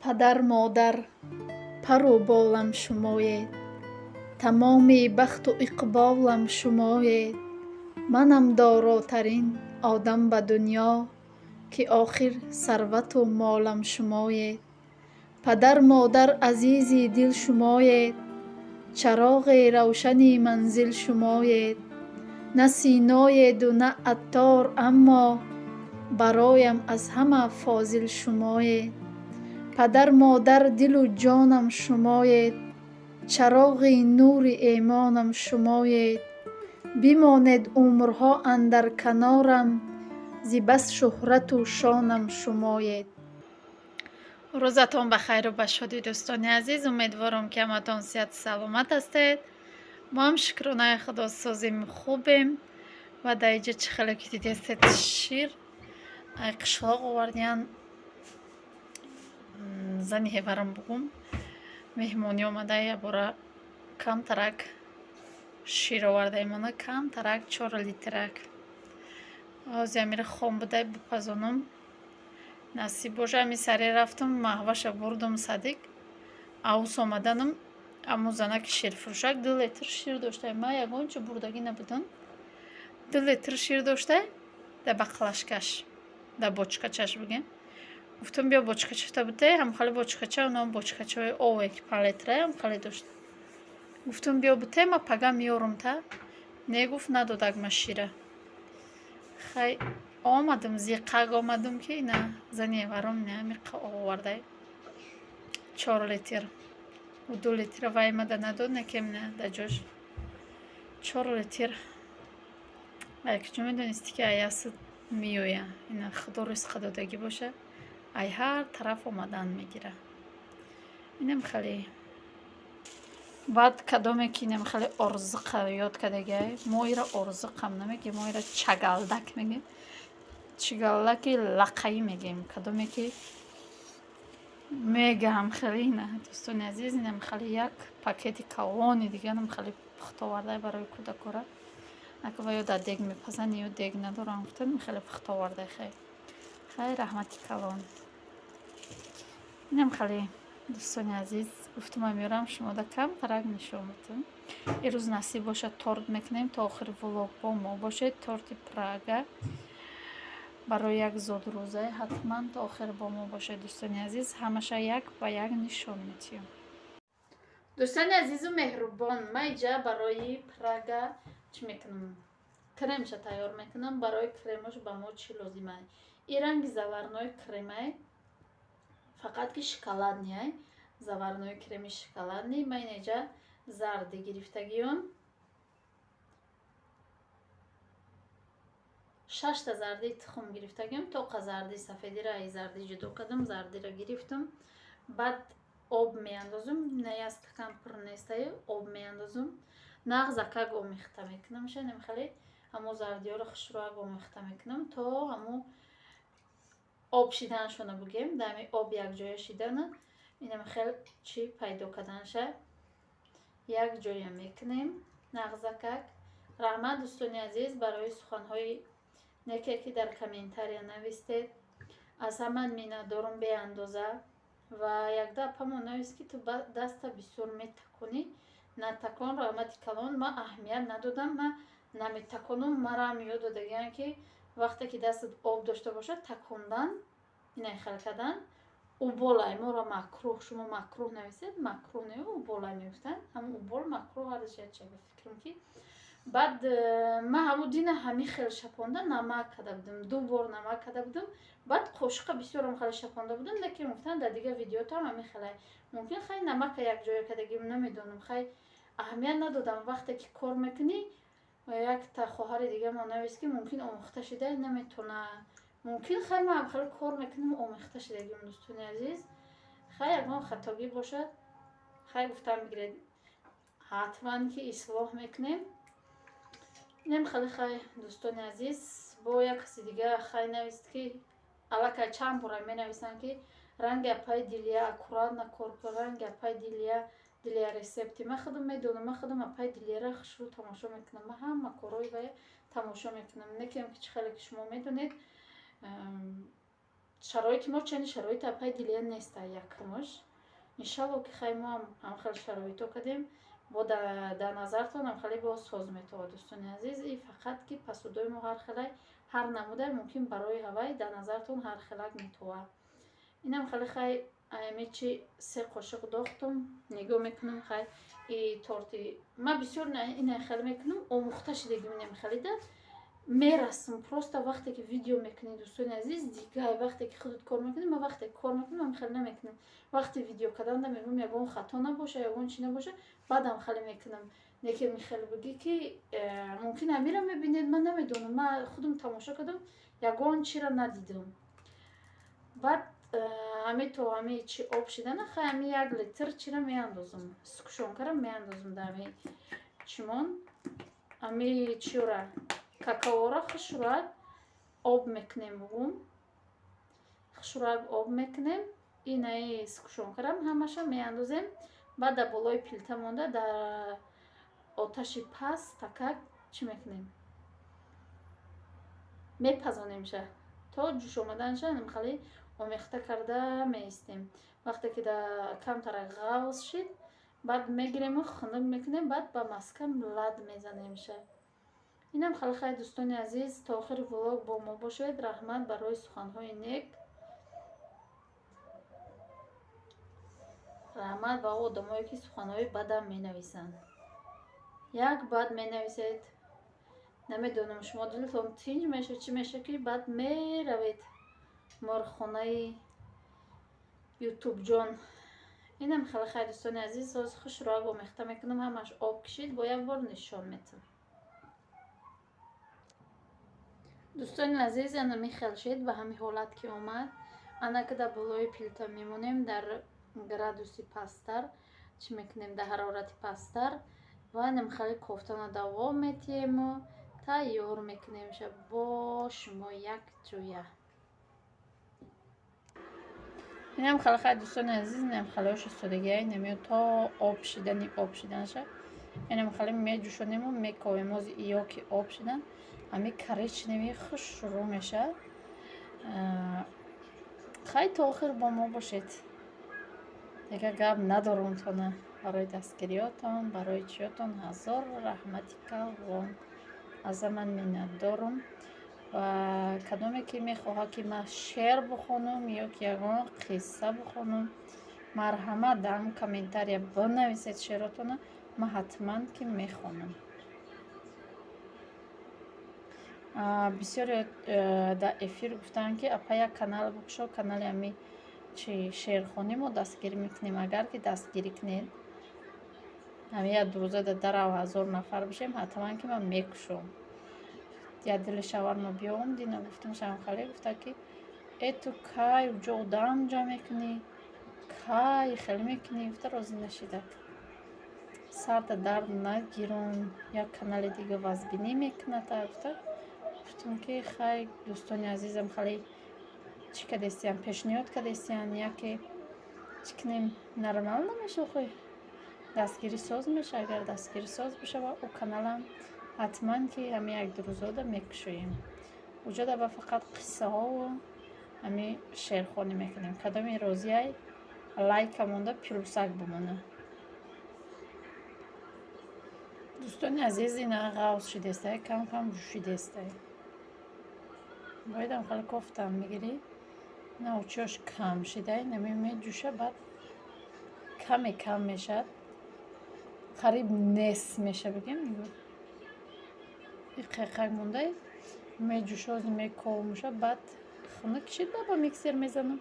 Падар, модар, пару болам шумоед, тамоми бахту иқболам шумоед. Манам доротарин одам ба дунё, ки охир сарвату молам шумоед. Падар, модар, азизи дил шумоед, чароғи равшани манзил шумоед. На Синоеду на Аттор, аммо бароям аз ҳама фозил шумоед. Падар, модар, дилу ҷонам шумоед, чароғи нури эмонам шумоед. Бимонед умрҳо андар канорам, зи бас шӯҳрату шонам шумоед. Рӯзатон ба хайру ба шодӣ, дӯстони азиз. Умедворам, ки ҳаматон сиҳату саломат ҳастед. Мо ҳам, шукронаи Худо, созем, хубем. Ва дар инҷа чӣ хеле ки дидестед, шир ай қишлоқ овардиян. Зани ҳеварам бугум, меҳмонӣ омада, якбора камтарак шир овардаимона, камтарак, 4 литрак. Ҳози амира хом будай, бипазонам, насиб боша. Ами саре рафтам, маҳваша бурдум садик, аус омаданам, аммо занаки ширфурӯшак 2 литр шир доштай. Ман ягон чо бурдагӣ набудам. 2 литр шир доштай дар баклажкаш, дар бочкачаш бигем. Гуфтам, биё, бочкачата бидай. Ҳамхали бочкача, онам бочкачаҳои ове, ки паллитрае, ҳамхале дошт. Гуфтам, биё, битай, ма пага меёрам та. Не, гуфт, надодак ма шира. Хай, омадам, зиқак омадам, ки ина зани эваром ҳамиқа овардай, 4 литр. 2 литра вай мада надод, некем на да ҷош 4 литр. Ай куҷо медонисти, ки аясу меоя? Ина Худо ризқа додагӣ боша, ай ҳар тараф омадан мегира. Инам хеле баъд кадоме ки инам хеле орзиқа ёд кардагиай. Мо ира орзиқам намегем, мо ира чагалдак мегем, чигалдаки лақаӣ мегем. Кадоме ки мегаҳам хеле, ина, дӯстони азиз, инам хеле як пакети калони диганам хеле пухта овардай барои кӯдакора. Ака ё дар дег мепазанд, ё дег надорам, гуфтам, хеле пухта овардай. Хай, хай, раҳмати калон. Инам хеле, дӯстони азиз, гуфтам, меорам, шумода камтарак нишон медиҳам. Ирӯз насиб бошад, торт мекунем. То охири влог бо мо бошед. Торти Прага барои як зодрӯза. Ҳатман то охир бо мо бошед, дӯстони азиз, ҳамаша як ба як нишон медиҳем. Дӯстони азизу меҳрубон, ман иҷа барои Прага чӣ мекунам? Кремша тайёр мекунам. Барои кремош ба мо чӣ лозима? И ранги заварной кремай, фақат ки шоколадный, заварной креми шоколадный. Ман инаҷа зарди гирифтагиём, шашта зардии тухм гирифтагиём. Тоқа зарди сафедира ай зардӣ ҷудо кардам, зардиро гирифтам. Баъд об меандозум, на як стакан пур нестаю, об меандозум, нағзакак омехта мекунам. Шанем, хеле ҳамо зардиёро хушрӯак омехта мекунам, то ҳамо об шиданашона бугем, дами об якҷоя шидана, инам хел чӣ пайдо карданша, якҷоя мекунем нағзакак. Раҳмат, дӯстони азиз, барои суханҳои неке, ки дар комментария навистед. Аз ҳама миннатдорум беандоза. Ва якда апамо навист, ки ту даста бисёр метаконӣ, натакон. Раҳмати калон, ман аҳамият надодам, ман наметаконум. Марам ёд додагиам, ки вақте ки дастат об дошта бошад, такондан, инай хел кардан уболай, моро макрӯҳ, шумо макрӯҳ нависед, макрӯҳ не, уболай мегуфтанд. Ҳамн убол, макрӯҳ, ҳардаш як чиз, ба фикрам. Ки баъд ман ҳамун дина ҳамин хел шапонда намак карда будам, ду бор намак карда будам. Баъд қошиқа бисёрам хеле шапонда будам. Лекин гуфтанд, дар дигар видеотам ҳамин хелай мумкин. Хай, намака якҷоя кардагим, намедонам, хай, аҳамият надодам. Вақте ки кор мекунӣ, якта хоҳари дигамо навист, ки мумкин омӯхта шида наметона, мумкин. Хай, ман хеле кор мекунам, омехта шидагим. Дӯстони азиз, хай, ягон хатогӣ бошад, хай, гуфтам бигиред, ҳатман ки ислоҳ мекунем. Инам хеле. Хай, дӯстони азиз, бо як каси дига хай навист, ки аллакай чанд бора менависанд, ки ранги апаи Дилия аккуратно кор кун, ранги апаи Дилия, Дилия рецепти. Ман худам медонам, ман худам апаи Дилияра хушрӯ тамошо мекунам, ман ҳама корҳои вая тамошо мекунам. Некем ки чӣ хеле ки шумо медонед. Шароити мо чани шароити апай Дилия неста якумаш. Иншалло ки хай мо ҳам хел шароито кардем, бо дар назартон ҳам хеле бо соз метавад, дӯстони азиз. И фақат ки посудои мо ҳар хелай, ҳар намудай мумкин барои ҳавай дар назартон ҳар хелак метова. Инам хеле хай ами чи 3 қошиқ дохтум, нигоҳ мекунам хай и торти ман бисёр ина хеле мекунам, омӯхта шидагим инам хелида мерасм. Просто вақте ки видео мекунӣ, дӯстони азиз, дигар вақте ки худат кор мекунӣ, ман вақте кор мекунам ман хеле намекунам. Вақте видео карданда мегӯям ягон хато набоша, ягон чи набоша, баъдам хеле мекунам. Неки михел бигӣ ки мумкин амира мебинед, ман намедонам, ман худам тамошо кардам, ягон чиро надидам. Баъд ҳами то ҳами чи об шидана хай ҳами 1 литр чира меандозам, сгущёнка ра меандозам дар ҳами чимон, ҳами чиёра какаора хушрак об мекунем, бугум хушрак об мекунем. Инаи сгущёнка рам ҳамаша меандозем, баъд дар болои плита монда дар оташи паст такак чӣ мекунем, мепазонемша то ҷӯш омаданша, хеле омехта карда меистем. Вақте ки камтара ғавз шид, баъд мегирему хунук мекунем, баъд ба маска лад мезанемша. Инам хеле хай, дӯстони азиз, то охири влог бо мо бошед. Раҳмат барои суханҳои нек, раҳмат ба одамое ки суханҳои бадам менависанд. Як бад менависед, намедонам шумо дилтон тинҷ меша чӣ меша, ки баъд меравед морхонаи ютубҷон. Инам хеле хай, дӯстони азиз, ҳозир хушроак омехта мекунам, ҳамаш об кишид, бо як бор нишон метам. Дӯстони азиз, ана михел шид ба ҳамин ҳолат ки омад. Ана ки дар болои плита мемонем дар градуси пасттар, чӣ мекунем, дар ҳарорати пасттар, ва инам хеле кофтана давом метиҳему тайёр мекунемша бо шумо якҷоя. Инам хеле хай, дӯстони азиз, инам хелеош истодагия, инам то об шидани об шиданша инам хеле меҷӯшонему мековем. Ози иё ки об шидан ҳами коричневый хушрӯ мешавад. Хай то охир бо мо бошед. Дигар гап надорам тона. Барои дастгириётон, барои чиётон ҳазор раҳмати калон. Аз ман миннатдорам. Ва кадоме ки мехоҳад ки ман шеър бихонам ё ки ягон қисса бихонам, марҳамат дар ҳамон комментария бинависед шеъротона, ман ҳатман ки мехонам. Бисёре дар эфир гуфтанд ки апа як канал бикушо, канали ҳами чи шеърхонӣ мо дастгирӣ мекунем. Агар ки дастгирӣ кунед, ҳами як ду рӯза дар дарав 1000 нафар бишем, ҳатман ки ман мекушом. Я дили шаварма биём, дина гуфтам шамхале, гуфта ки э ту кай уҷо одам ҷамъ мекунӣ, кай хеле мекунӣ, гуфта розӣ нашида. Сарда дард нагирон, як канали дига вазбинӣ мекунад, гуфта. Гуфтам ки хай, дӯстони азизам, хеле чӣ кардестиян, пешниҳод кардестиян, яке чӣ кунем, нормал намеша, охи дастгирӣ соз меша. Агар дастгирӣ соз бишава, ӯ каналам ҳатман ки ҳами як ду рӯзода мекушоем. Уҷода ба фақат қиссаҳову ҳами шеърхонӣ мекунем. Кадоми розиай лайка монда плюсак бимона. Дӯстони азиз, ина ғавз шидестай, кам кам ҷӯшидестай. Боядам хеле кофтам мегирӣ, ина учош кам шидай, нами меҷӯша, баъд каме кам мешавад, қариб нес меша, бигем. И қайқак мондай меҷӯша, мековмуша, баъд хунук шид, ба миксер мезанам,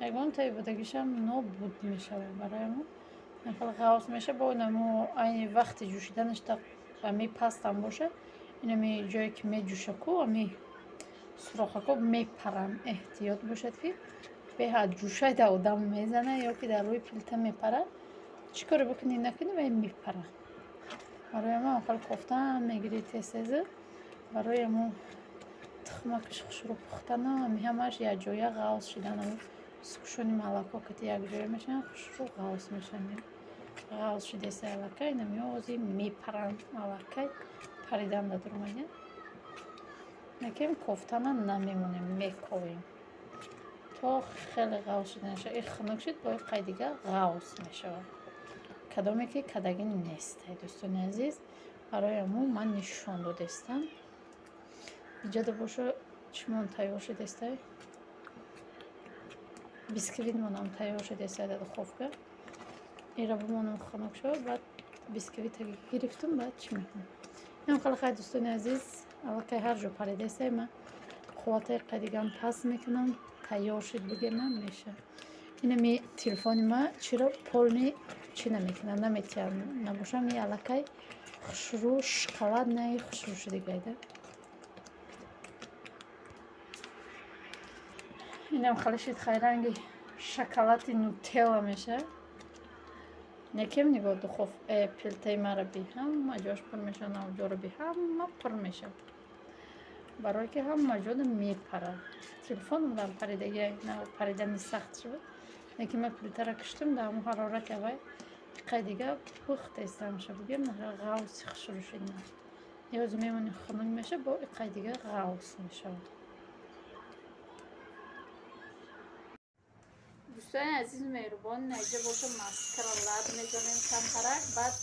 ягон таи будагишам нобуд мешавад. Барои ҳамон хеле ғавз меша, бо инамо айни вақти ҷӯшиданаш ами пастам боша, инами ҷое ки меҷӯшаку, ами сурохако мепаранд. Эҳтиёт бошад ки беҳад ҷӯшай дар одам мезана ё ки дар рӯи плита мепарад. Чӣ коре бикунӣ накунӣ, вай мепарад. Барои ҳамон хеле кофтан мегирӣ тез-теза, барои ҳамон тухмакаш хушрӯ пухтану ами ҳамааш якҷоя ғавз шидан, сгущёни молоко кати якҷоя мешаванд, хушрӯ ғавз мешаванд. Ғавз шидестай аллакай, инами ози мепаранд, аллакай паридан дар омадиян. Лекин кофтана намемонем, мековем. То хеле ғавз шуда нашава. И хунук шуд, бо қай дига ғавз мешавад. Кадоме ки кадагӣ нест, дӯстони азиз, барои ҳамун ман нишон додестам. Иҷода боша, чимон тайёр шудестай, бисквитмонам тайёр шудестай дар духовка. Ира бимонам, хунук шавад, баъд бисквита гирифтум, баъд чӣ мекунам. Инам хеле хай, дӯстони азиз, аллакай ҳар ҷо паридестай. Ман қувватаи қадигам паст мекунам, тайёр шуд бигемам меша. Инами телефони ма чиро полный чӣ намекунам, наметиҳам, набошам и аллакай хушрӯ, шоколаднаи хушрӯ шудагайда. Инам хеле шуд, хайранги шоколади нутелла меша. Некем нигоҳ, духов пилтаи мара би ҳама ҷош пур мешавад, навҷоро би ҳама пур мешавад, барое ки ҳама ҷода мепарад. Телефоном дар паридаги паридани сахт шуд, лекин ман плитара киштум, дар ҳамон ҳарорати аввай қай дига пухта истамша, бигем, ғавси хушрӯ шуд. Ёзи мемонӣ, хунук меша, бо иқай дига ғавс мешавад. Дӯстони азизу меҳрубон, наиҷа боша, маскара лад мезанем камтарак, баъд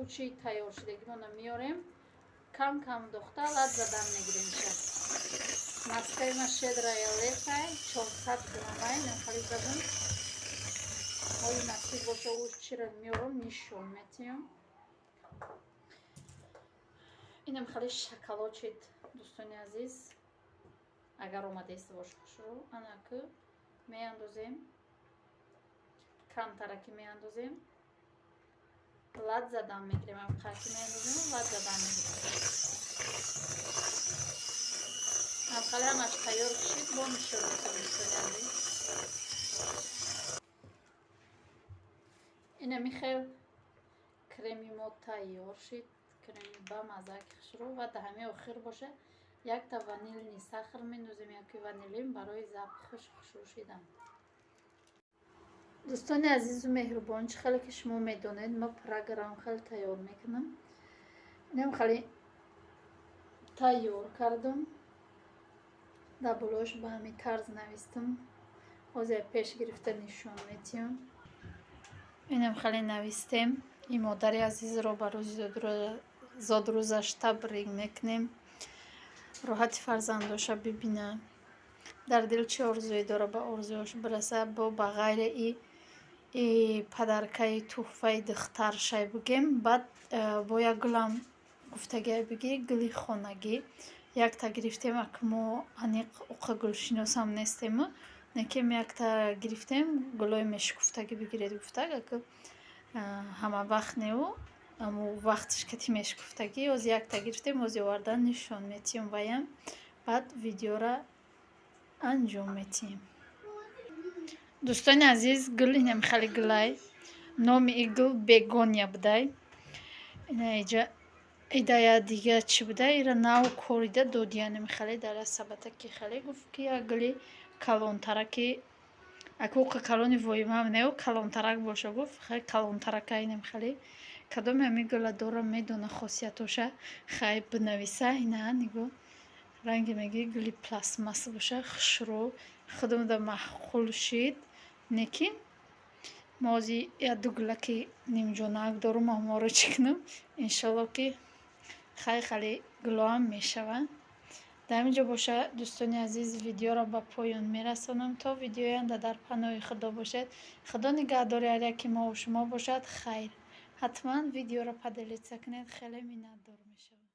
учи тайёр шудагимона меорем, кам кам дохта лад задан мегирем. Ша маскаи ма щедрая лепай, 400 граммай нахали задам. Ҳоли насиб боша, уш чира меорам, нишон метиҳам. Инам хеле шоколад шид, дӯстони азиз, агар омадаиста боша хушрӯ. Анаку меандозем, камтараки меандозем, лад задан мегирем, амқаки меандозем, лад задан мегирем. Амхали ҳамаш тайёр кишид, бо нишон метиҳам, дӯстони азиз. Инами хел креми мо тайёр шид, креми бамаззаки хушрӯ. Ва дар ҳамаи охир боша, якта ванилни сахр мендозем яки ванилин барои запахаш хушрӯ шидан. Дӯстони азизу меҳрубон, чӣ хеле ки шумо медонед, ман программ хеле тайёр мекунам. Инам хеле тайёр кардам, дар болош ба ҳамин тарз навистам. Ҳозир пеш гирифта нишон метиҳам. Инам хеле навистем. Ин модари азизро ба рӯзи зодрӯзаш табрик мекунем. Роҳати фарзандоша бибина, дар дил чӣ орзуе дора, ба орзуҳош бираса. Бо ба ғайри и подаркаи тӯҳфаи духтаршай бигем, баъд бо як гулам гуфтагиай биги, гули хонагӣ якта гирифтем. Ак мо аниқ уқа гулшиносам нестему, некем якта гирифтем, гулои мешукуфтагӣ бигиред гуфтаг, ак ҳама вақт неу, аммо вақташ кати мешукуфтагӣ. Оз якта гирифтем, ози овардан нишон метиҳем ваям, баъд видеора анҷом метиҳем. Дӯстони азиз, гул инам хеле гулай, номи и гул бегония будай. Ина иҷа идая дига чӣ будай, ира нав корида додиянем, хеле дар сабатаки хеле гуфт, ки як гули калонтараки, акуқа калони воимам неу, калонтарак боша гуфт, хеле калонтарака. Инам хеле кадоме ҳами гула дора, медона хосиятоша, хай бинависа. Ина нигоҳ, ранги меги гули пластмасс боша, хушрӯ, худамда маъқул шид. Неки мо ози як ду гулаки нимҷонак дорум, ҳаморо чӣ кунам, иншолло ки хай хеле гулоам мешаванд. Дар ҳамин ҷо боша, дӯстони азиз, видеоро ба поён мерасонам. То видеои оянда дар паноҳи Худо бошед. Худо нигаҳдори ҳар яки мову шумо бошад. Хайр, ҳатман видеоро поделиться кунед, хеле миннатдор мешавам.